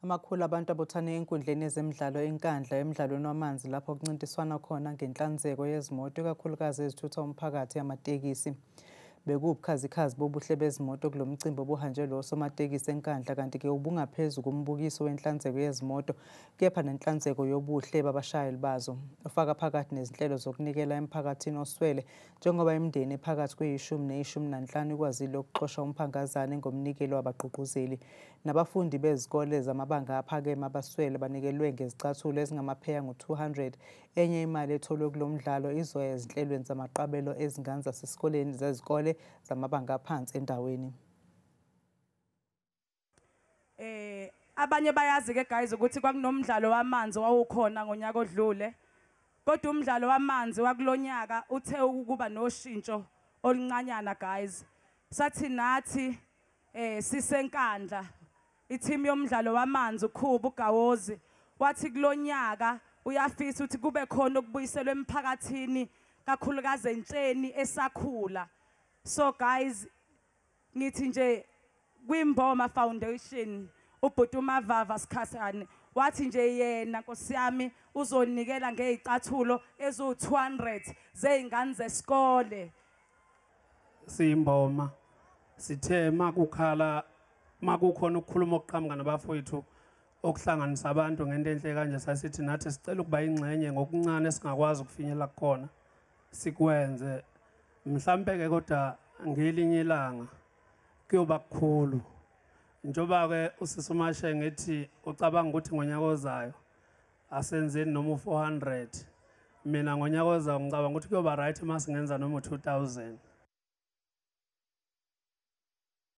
Amakhulu abantu abuthane enkundleni yezemidlalo eNkandla emdlalweni wamanzi lapho kuncintiswana khona ngenhlanzeko yezimoto ikakhulukazi ezithutha umphakathi amatekisi. Bekuwubukhazikhazi bobuhle bezimoto kulo mcimbi obuhanjelwe osomatekisi eNkandla kanti-ke ubungaphezu kombukiso wenhlanzeko yezimoto kepha nenhlanzeko yobuhle babashayeli bazo. Ufaka phakathi nezinhlelo zokunikela emphakathini oswele njengoba imindeni ephakathi kweyishumi neyishumi nanhlanu ikwazile ukuxosha umphangazane ngomnikelo wabagqugquzeli. Nabafundi bezikole zamabanga aphakeme abaswele banikelwe ngezicathulo ezingamapheya ngu-200. Enye imali etholwe kulo mdlalo izoya ezinhlelweni zamaqabelo ezingane zasesikoleni zezikole zamabanga aphansi endaweni. Abanye bayazi ke guys ukuthi kwakunomdlalo wamanzi wawukhona ngonyaka odlule. Kodwa umdlalo wamanzi wakulonyaka uthe ukuba noshintsho oluncanyana guys. Sathi nathi siseNkandla i-team yomdlalo wamanzi uKhubu uGawozi wathi kulonyaka uyafisa ukuthi kube khona okubuyiselwe emphakathini kakhulukazi entsheni esakhula. So guys ngithi nje kwiMboma Foundation ubhuti uMavava Sikhasane wathi nje yena Nkosi yami uzonikela ngezicathulo ezu200 zeingane zesikole. Siyimboma sithe makukhala makukhona ukukhuluma okuqhamuka nabafowethu okuhlanganisa abantu ngento enhle kanje sasithi nathi sicela ukuba ingxenye ngokuncane singakwazi ukufinyelela kukhona sikwenze mhlambe ke kodwa ngelinye ilanga kuyoba kukhulu njoba ke usisumashe ngithi ucabanga ukuthi ngonyaka ozayo asenzeni noma u400 mina ngonyaka ozayo ngicabanga ukuthi kuyoba right uma singenza noma u2000.